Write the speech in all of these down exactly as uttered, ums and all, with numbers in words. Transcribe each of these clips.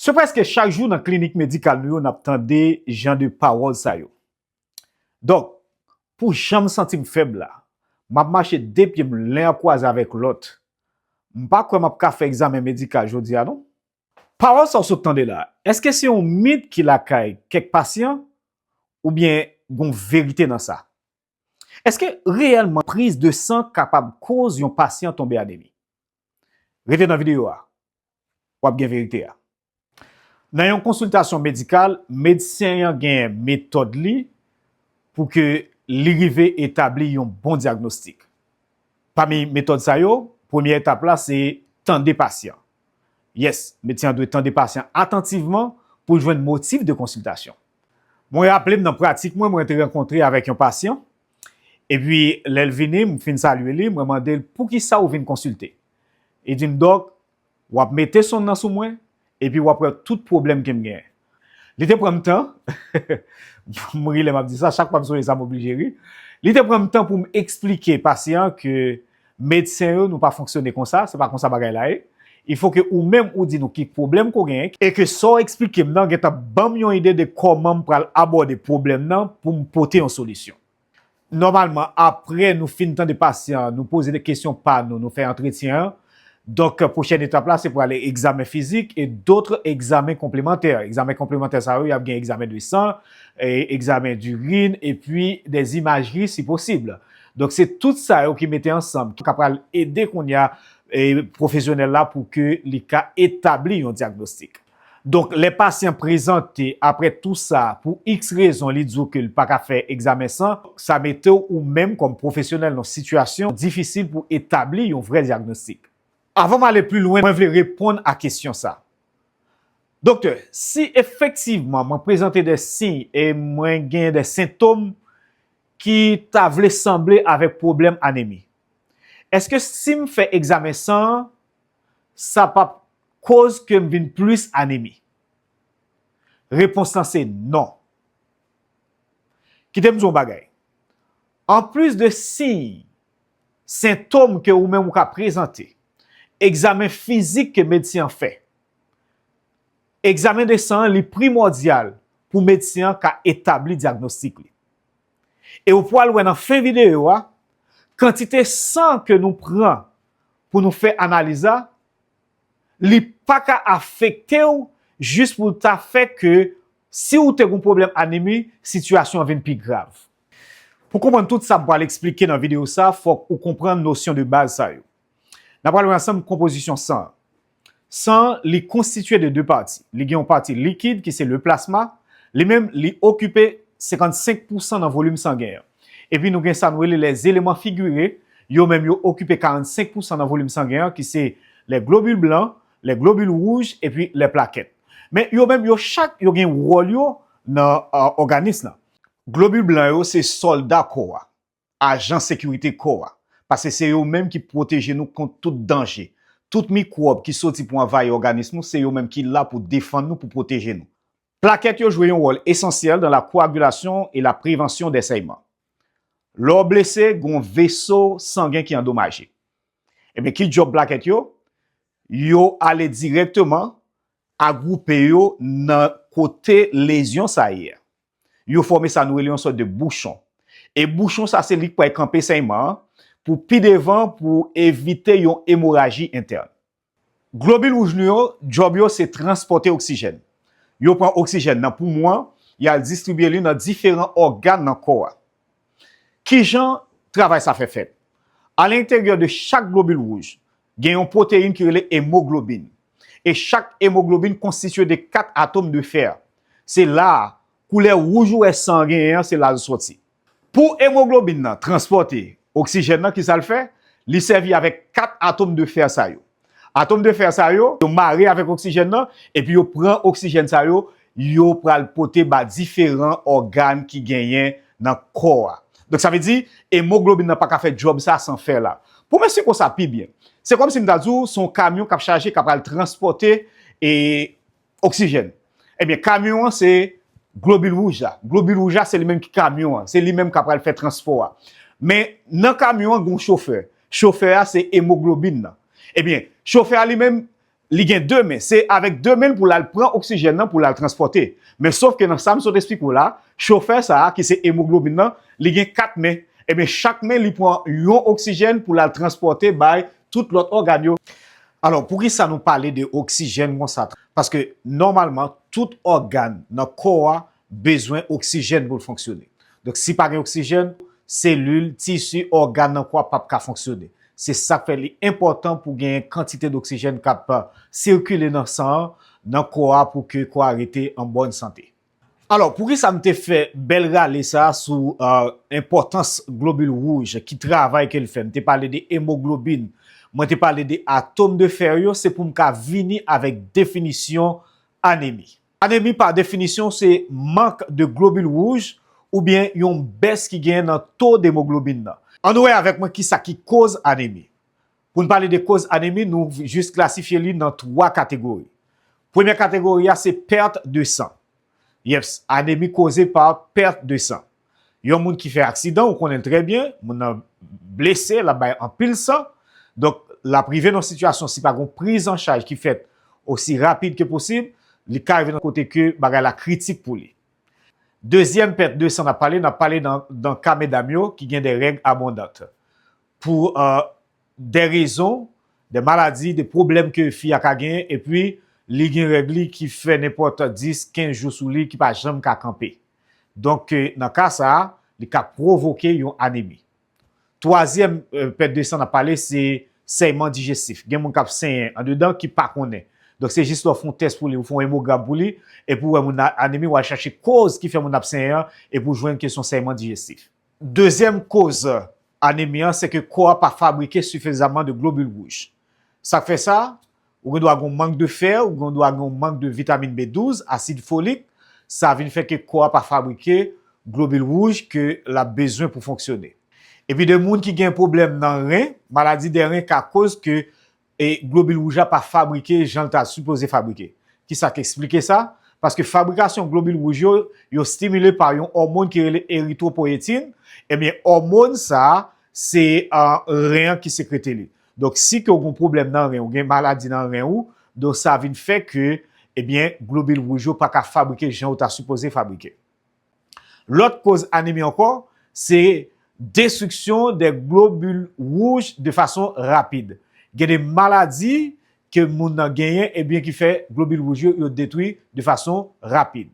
Se prèske chak jou nan klinik medikal nou yo n ap tande jan de pawòl sa yo. Dòk, pou jan m santi m fèb la, m ap mache de pye m len ap kwaze avèk lòt. M pa kwè m ap ka fè egzamen medikal jodi a non. Pawòl sa w sot tande la, èske se yon mit ki lakay kèk pasyan oubyen gon verite nan sa? Èske reyèlman priz de san kapab koz yon pasyan tonbe anemi? Rete nan videyo a, w ap gen verite a. Nan yon konsiltasyon medikal, medsen an gen metòd li pou ke li rive etabli yon bon dyagnostik. Pami metòd sa yo, premyè etap la se tande pasyan. Yes, medsen an dwe tande pasyan atantivman pou l jwenn motif de konsiltasyon. Mwen raple m nan pratik mwen, mwen te rankontre avèk yon pasyan, epi lè l vini, m fin salye li, mwen mande l, "Poukisa ou vin konsilte?" Li di m, "Dòk, w ap mete sonn nan sou mwen, epi w ap wè tout pwoblèm ke m genyen." Li te pran m tan, m ri lè m ap di sa, chak fwa m sonje sa, m oblije ri. Li te pran m tan pou m eksplike pasyan an ke medsen yo, nou pa fonksyone konsa, se pa konsa bagay la ye. Il faut que ou menm ou di nou ki pwoblèm ke w genyen, e ke sa w eksplike m nan gentan ban m yon ide de kòman m pral abòde pwoblèm nan pou m pote yon solisyon. Nòmalman, apre nou fin tande pasyan an, nou poze de kesyon pa nou, nou fè antretyen an. Donk, pwochèn etap la, se pou ale egzamen fizik e dòt egzamen konplemantè. Egzamen konplemantè sa yo, y ap gen egzamen de san, e egzamen dirin, epi de imajri si posib. Donk, se tout sa yo ki mete ansanm, ki ka pral ede kounye a, e, pwofesyonèl la pou ke li ka etabli yon dyagnostik. Donk, lè pasyan prezante, apre tou sa, pou iks rezon, li di w ke l pa ka fè egzamen san, sa mete w ou menm kòm pwofesyonèl nan sitiyasyon difisil pou etabli yon vrè dyagnostik. Avan m ale pli lwen, mwen vle reponn a kesyon sa. Doktè, si efektivman mwen prezante de siy e mwen gen de sentòm ki ta vle sanble avèk pwoblèm anemi, èske si m fè egzamen san an, sa p ap koz ke m vin plis anemi? Repons lan se non. Kite m di w yon bagay. Anplis de siy, sentòm ke ou menm ou ka prezante, egzamen fizik ke medsen an fè, egzamen de san an, li primòdyal pou medsen an ka etabli dyagnostik li. E ou pral wè nan fen videyo a, kantite san ke nou pran pou nou fè analiz la, li pa ka afekte w jis pou l ta fè ke si w te gen pwoblèm anemi, sitiyasyon an vin pi grav. Pou konprann tout sa m pral eksplike nan videyo sa, fòk ou konprann nosyon de baz sa yo. N a pral wè ansanm konpozisyon san an. San an, li konstitye de de pati. Li gen yon pati likid ki se le plasma. Li menm, li okipe senkannsenk pousan nan volim sangen an. Epi nou gen sa nou rele les éléments figurés. Yo menm, yo okipe karannsenk pousan nan volim sangen an, ki se les globules blancs, les globules rouges, epi les plaquettes. Men yo menm, yo chak, yo gen wòl yo nan, euh, òganis lan. Globil blan yo se sòlda kò a, ajan sekirite kò a, paske se yo menm ki pwoteje nou kont tout danje. Tout mikwòb ki soti pou anvayi òganis nou, se yo menm ki la pou defann nou, pou pwoteje nou. Plakèt yo jwe yon wòl esansyèl dans la coagulation et la prévention des saignements. Lè w blese, gen yon veso sangen ki andomaje. Ebyen, ki djòb plakèt yo? Yo ale dirèkteman agwoupe yo nan kote lezyon sa ye a. Yo fòme sa nou rele yon sòt de bouchon. E bouchon sa se li k pral kanpe sèyman an pou pi devan pou evite yon emoraji entèn. Globil wouj nou yo, djòb yo se transpòte oksijèn. Yo pran oksijèn nan poumon an, y al distribye li nan diferan ògàn nan kò a. Kijan travay sa fè fèt? Alenteryè de chak globil wouj, gen yon pwoteyin ki rele emoglobin. E chak emoglobin konstitye de kat atòm de fè. Se la a, koulè wouj ou wè san an genyen an, se la l sòti. Pou emoglobin nan transpòte oksijèn nan, ki sa l fè? Li sèvi avèk kat atòm de fè sa yo. Atòm de fè sa yo, yo mare avèk oksijèn nan, epi yo pran oksijèn sa yo, yo pral pote ba diferan ògàn ki genyen nan kò a. Donk, sa vle di, emoglobin nan pa ka fè djòb sa san fè la. Pou m esplike w sa pi byen, se kòmsi m ta di w, se yon kamyon k ap chaje, k ap al transpòte, e, oksijèn. Ebyen, kamyon an, se globil wouj la. Globil wouj la, se li menm ki kamyon an. Se li menm k ap al fè transpò a. Men, nan kamyon an, gen yon chofè. Chofè a, se emoglobin nan. Ebyen, chofè a li menm, Li gen de men. Se avèk de men l pou l al pran oksijèn nan pou l al transpòte. Men sof ke nan sa m sot esplike w la, chofè sa a ki se emoglobin nan, li gen kat men. Ebyen, chak men li pran yon oksijèn pou l al transpòte bay tout lòt ògàn yo. Alò, poukisa nou pale de oksijèn konsa? Paske nòmalman, tout ògàn nan kò a bezwen oksijèn pou l fonksyone. Donk, si pa gen oksijèn, selil, tisi, ògàn nan kò a p ap ka fonksyone. Se sa k fè li enpòtan pou gen kantite doksijèn k ap, euh, sikile nan san an, nan kò a, pou ke kò a rete an bòn sante. Alò, poukisa m te fè bèl rale sa a sou, euh, enpòtans globil wouj, ki travay ke l fè? M te pale de emoglobin, mwen te pale de atòm de fè yo, se pou m ka vini avèk definisyon anemi. Anemi, pa definisyon, se mank de globil wouj oubyen yon bès ki genyen nan to demoglobin nan. Ann wè avèk mwen kisa ki koz anemi. Pou n pale de koz anemi, nou jis klasifye li nan twa kategori. Premyè kategori a, se pèt de san. Yes, anemi koze pa pèt de san. Yon moun ki fè aksidan, ou konnen l trè byen, moun nan blese, l ap bay anpil san. Donk, l ap rive nan sitiyasyon, si pa gen yon priz an chaj ki fèt osi rapid ke posib, li ka rive nan kote ke bagay la kritik pou li. Dezyèm pèt de san n ap pale, n ap pale nan, nan ka medam yo ki gen de règ abondan. Pou, euh, de rezon, de maladi, de pwoblèm ke fi a ka genyen, epi li gen règ li ki fè nenpòt dis, kenz jou sou li, ki pa janm ka kanpe. Donk, euh, nan ka sa a, li ka pwovoke yon anemi. Twazyèm, euh, pèt de san n ap pale, se sèyman dijestif. Gen moun k ap senyen andedan ki pa konnen. Donk, se jis lè w fè yon tès pou li, ou fè yon emogram pou li, epi w wè moun nan anemi, w al chache koz ki fè moun ap senyen an, epi w jwenn ke se yon sèyman dijestif. Dezyèm koz anemi an, se ke kò a pa fabrike sifizaman de globil wouj. Sa k fè sa, ou gen dwa gen yon mank de fè, ou gen dwa gen yon mank de vitamin B douz, asid folik, sa vin fè ke kò a pa fabrike globil wouj ke l ap bezwen pou fonksyone. Epi de moun ki gen pwoblèm nan ren, maladi de ren ka koz ke e globil wouj la pa fabrike jan l ta sipoze fabrike. Kisa k eksplike sa? Paske fabrikasyon globil wouj yo, yo stimile pa yon òmòn ki rele eritwopoyetin. Ebyen, òmòn sa a, se, ah, ren an ki sekrete li. Donk, si ke w gen pwoblèm nan ren, ou gen maladi nan ren ou, donk sa vin fè ke, ebyen, globil wouj yo pa ka fabrike jan yo ta sipoze fabrike. Lòt koz anemi ankò, se destriksyon de globil wouj de fason rapid. Gen de maladi ke moun nan genyen, ebyen ki fè globil wouj yo, yo detwi de fason rapid.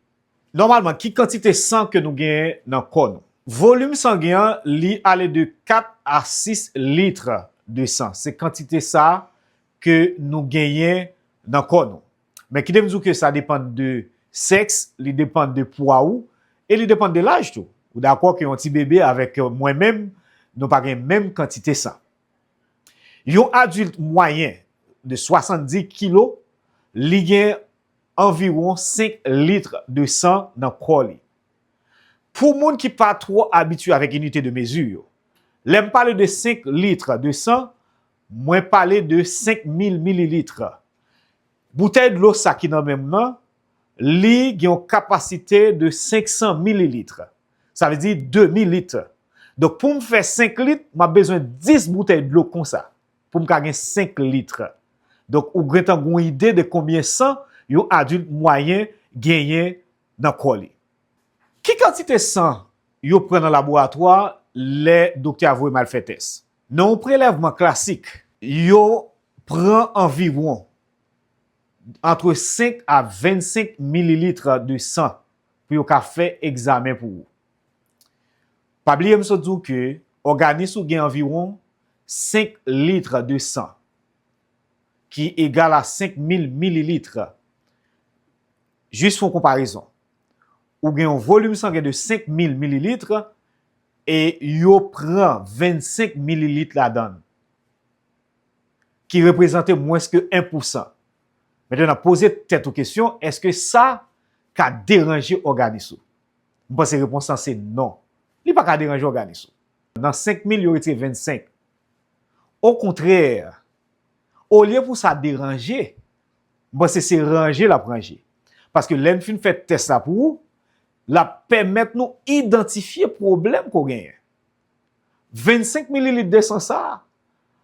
Nòmalman, ki kantite san ke nou genyen nan kò nou? Volim sangen an, li ale de kat a sis lit de san. Se kantite sa ke nou genyen nan kò nou. Men kite m di w ke sa depann de sèks, li depann de pwa ou, e li depann de laj tou. Ou dakò ke yon ti bebe avèk, euh, mwen menm, nou pa gen menm kantite san. Yon adilt mwayen de swasanndis kilo, li gen anviwon senk lit de san nan kò li. Pou moun ki pa twò abitye avèk inite de mezi yo, lè m pale de senk lit de san, mwen pale de senk mil mililit. Boutèy dlo sa ki nan men m nan, li gen yon kapasite de senk san mililit. Sa vle di demi lit. Donk, pou m fè senk lit, m ap bezwen dis boutèy dlo konsa pou m ka gen senk lit. Donk, ou gentan gen yon ide de konbyen san yon adilt mwayen genyen nan kò li. Ki kantite san yo pran nan laboratwa lè doktè a voye m al fè tès? Nan yon prelèvman klasik, yo pran anviwon antre senk a vennsenk mililit de san pou yo ka fè egzamen pou ou. Pa bliye m sot di w ke òganis ou gen anviwon senk lit de san, ki egal a senk mil mililit. Jis fè yon konparezon. Ou gen yon volim sangen de senk mil mililit e yo pran vennsenk mililit ladan l, ki reprezante mwens ke en pou san. Mentnan, poze tèt ou kesyon, èske sa ka deranje òganis ou? M panse repons lan se non. Li pa ka deranje òganis ou. Nan senk mil, yo retire vennsenk. Okontrè, olye pou sa deranje, m panse se ranje l ap ranje. Paske lè n fin fè tès la pou ou, l ap pèmèt nou idantifye pwoblèm ke w genyen. Vennsenk mililit de san sa a,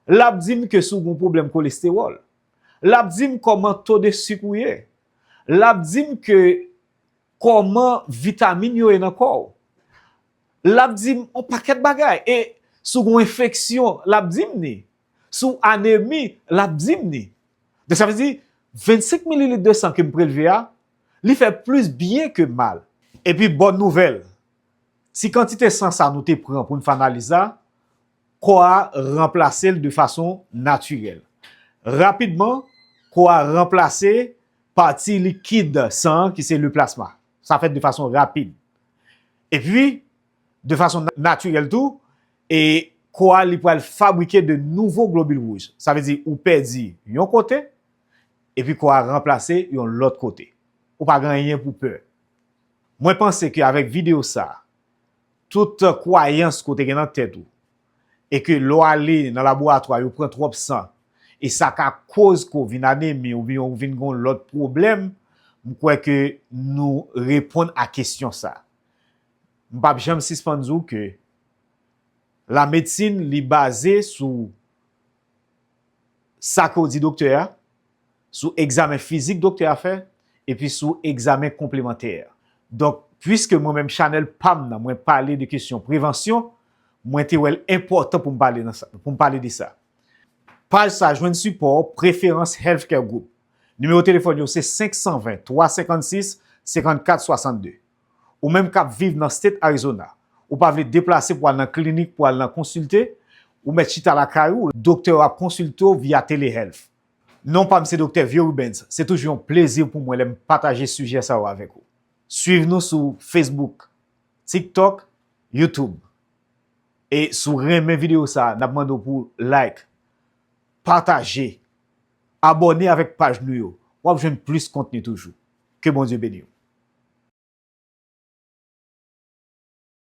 l ap di m ke si w gen yon pwoblèm kolestewòl. L ap di m kòman to de sik ou ye. L ap di m ke kòman vitamin yo ye nan kò w. L ap di m yon pakèt bagay. E si w gen yon enfeksyon, l ap di m ni. Si w anemi, l ap di m ni. Donk, sa vle di, vennsenk mililit de san ke m prelve a, li fè plis byen ke mal. Epi, bòn nouvèl, ti kantite san sa nou te pran pou n fè analiz la, kò a ranplase l de fason natirèl. Rapidman, kò a ranplase pati likid san an, ki se le plasma. Sa fèt de fason rapid. Epi, de fason na-, natirèl tou, e kò a li pral fabrike de nouvo globil wouj. Sa vle di ou pèdi yon kote, epi kò a ranplase yon lòt kote. Ou pa gen anyen pou pè. Mwen panse ke avèk videyo sa, tout kwayans ke w te gen nan tèt ou, e ke lè w ale nan laboratwa, yo pran twòp san, e sa ka koz ke w vin anemi oubyen w vin gen yon lòt pwoblèm, m kwè ke nou reponn a kesyon sa. M p ap janm sispann di w ke lamedsin, li baze sou sa ke w di doktè a, sou egzamen fizik doktè a fè, epi sou egzamen konplemantè. Donk, piske mwen menm chanèl pa m nan, mwen pale de kesyon prevansyon, mwen te wè l enpòtan pou m pale nan sa, pou m pale de sa. Paj sa jwenn sipò Preferans Healthcare Group. Nimewo telefòn yo se senk san ven, twa senkannsis, senkannkat swasannde. Ou menm k ap viv nan State Arizona, ou pa vle deplase pou al nan klinik, pou al nan konsilte, ou mèt chita lakay ou, doktè yo ap konsilte w via telehealth. Non pa m se Doktè Vieux Rubens, se toujou yon plezi pou mwen lè m pataje sijè sa yo avèk ou. Swiv nou sou Facebook, TikTok, YouTube. E si w renmen videyo sa, n ap mande w pou like, pataje, abòne avèk paj nou yo. W ap jwenn plis kontni toujou. Ke Bondye beni w.